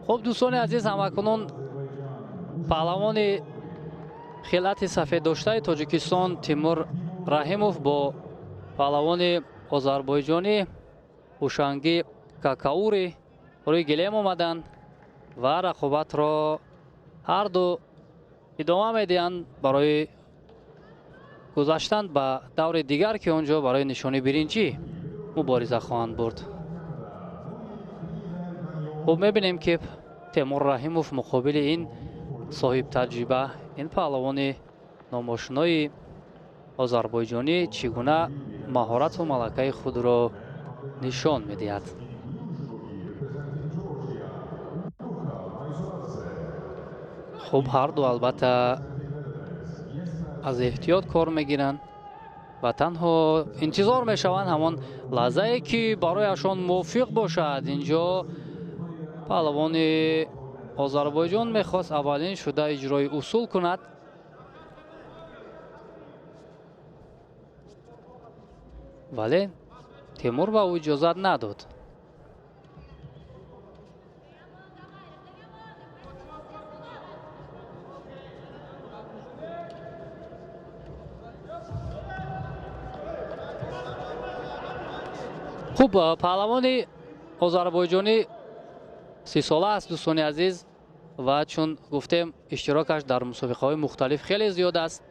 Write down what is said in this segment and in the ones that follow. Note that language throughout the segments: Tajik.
Хуб, дӯстони азиз, ҳамакунун паҳлавони хилати сафеддоштаи Тоҷикистон Тимур Раҳимов бо паҳлавони озарбойҷонӣ Ҳушангӣ Какаури рӯи гилем омаданд ва рақобатро ҳарду идома медиҳанд барои гузаштан ба даври дигар, ки он ҷо барои нишони биринҷӣ мубориза хоҳанд бурд. Хуб, мебинем, ки Темур Раҳимов муқобили ин соҳибтаҷриба, ин паҳлавони номошинои озарбойҷонӣ чӣ гуна маҳорату малакаи худро нишон медиҳад. Хуб, ҳарду албатта аз эҳтиёт кор мегиранд ва танҳо интизор мешаванд ҳамон лаҳзае, ки барояшон мувофиқ бошад. Инҷо паҳлавони Озарбойҷон мехост аввалин шуда иҷрои усул кунад. Вале Темур ба ӯ иҷозат надод. Хуб, паҳлавони озарбойҷонӣ 30 сола аст, дӯстони азиз, ва чун гуфтем, иштирокаш дар мусобиқаҳои мухталиф хеле зиёд аст.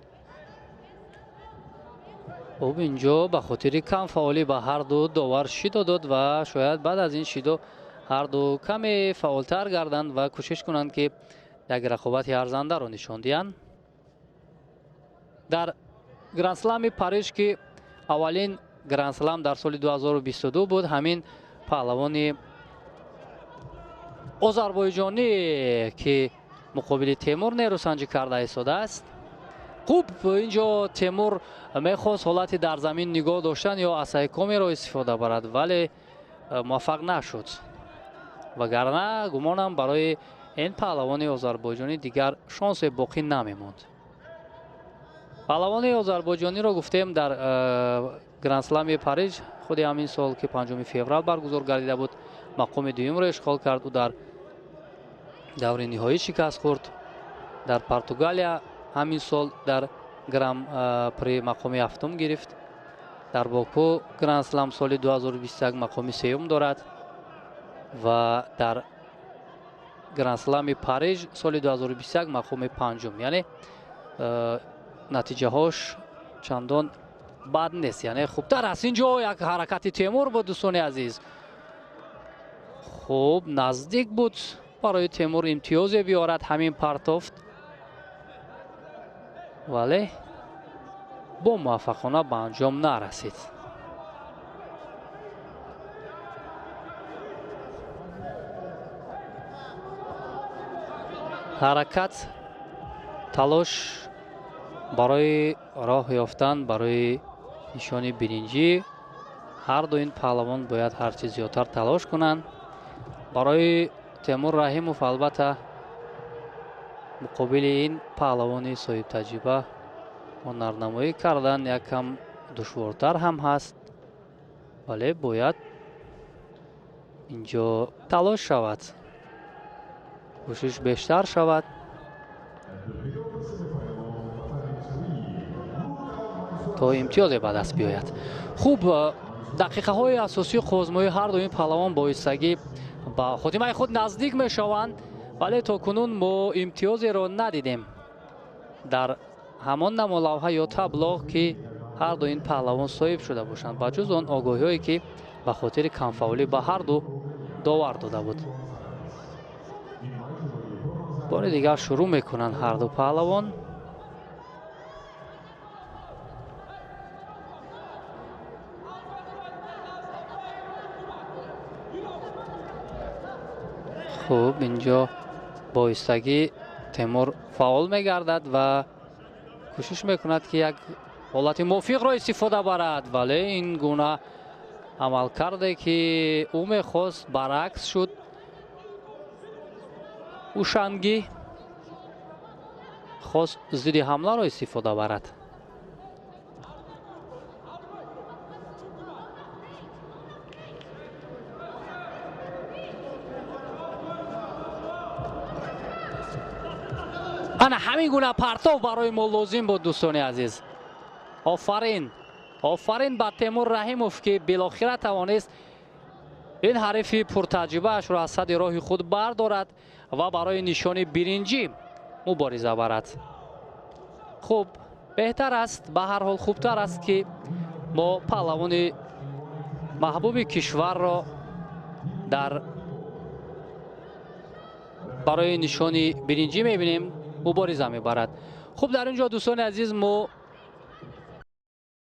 Хуб, инҷо ба хотири камфаъолӣ ба ҳарду довар шидо дод ва шояд баъд аз ин шидо ҳарду каме фаъолтар гарданд ва кӯшиш кунанд, ки як рақобати арзандаро нишон диҳанд. Дар Грандслами Париж, ки аввалин Грандслам дар соли 2022 буд, ҳамин паҳлавони озарбойҷонӣ, ки муқобили Темур нерӯсанҷӣ карда истодааст. Хуб, инҷо Темур мехост ҳолати дар замин нигоҳ доштан ё асайкомиро истифода барад, вале муваффақ нашуд, вагарна гумонам, барои ин паҳлавони озарбойҷонӣ дигар шонсе боқӣ намемонд. Паҳлавони озарбойҷониро гуфтем, дар Грандслами Париж худи ҳамин сол, ки 5 феврал баргузор гардида буд, мақоми дуюмро ишғол кард. Ӯ дар даври ниҳоӣ шикаст хӯрд. Дар Португалия ҳамин сол дар Гран При мақоми ҳафтум гирифт. Дар Боку Грандслам соли 2021 мақоми сеюм дорад ва дар Грандслами Париж соли 2021 мақоми панҷум. Яъне натиҷаҳош чандон бад нест, яъне хубтар аст. Инҷо як ҳаракати Темур буд, дӯстони азиз. Хуб, наздик буд барои Темур имтиёзе биёрад ҳамин партофт, вале бо муваффақона ба анҷом нарасид. Ҳаракат, талош барои роҳ ёфтан барои нишони биринҷӣ. Ҳарду ин паҳлавон бояд ҳарчи зиёдтар талош кунанд. Барои Темур Раҳимов албатта муқобили ин паҳлавони соҳибтаҷриба ҳунарнамоӣ кардан якам душвортар ҳам ҳаст, вале бояд инҷо талош шавад, кӯшиш бештар шавад, то имтиёзе ба даст биёяд. Хуб, дақиқаҳои асосии қӯзмоии ҳарду ин паҳлавон боистагӣ ба хотимаи худ наздик мешаванд, вале то кунун мо имтиёзеро надидем дар ҳамон намолавҳа ё табло, ки ҳарду ин паҳлавон соҳиб шуда бошанд, ба ҷуз он огоҳиҳое, ки ба хотири камфаъолӣ ба ҳарду довар дода буд. Бори дигар шурӯъ мекунанд ҳарду паҳлавон. Хуб, инҷо боистагӣ Темур фаъол мегардад ва кӯшиш мекунад, ки як ҳолати мувофиқро истифода барад, вале ин гуна амалкарде, ки ӯ мехост, баръакс шуд. Ҳушангӣ хост зидди ҳамларо истифода барад. Ана ҳамин гуна партов барои мо лозим буд, дӯстони азиз. Офарин, офарин ба Темур Раҳимов, ки билохира тавонист ин ҳарифи пуртаҷрибаашро аз садди роҳи худ бардорад ва барои нишони биринҷӣ мубориза барад. Хуб, беҳтар аст, ба ҳар ҳол хубтар аст, ки мо паҳлавони маҳбуби кишварро дар барои нишони биринҷӣ мебинем, мубориза мебарад. Хуб, дар ин ҷо, дӯстони азиз, мо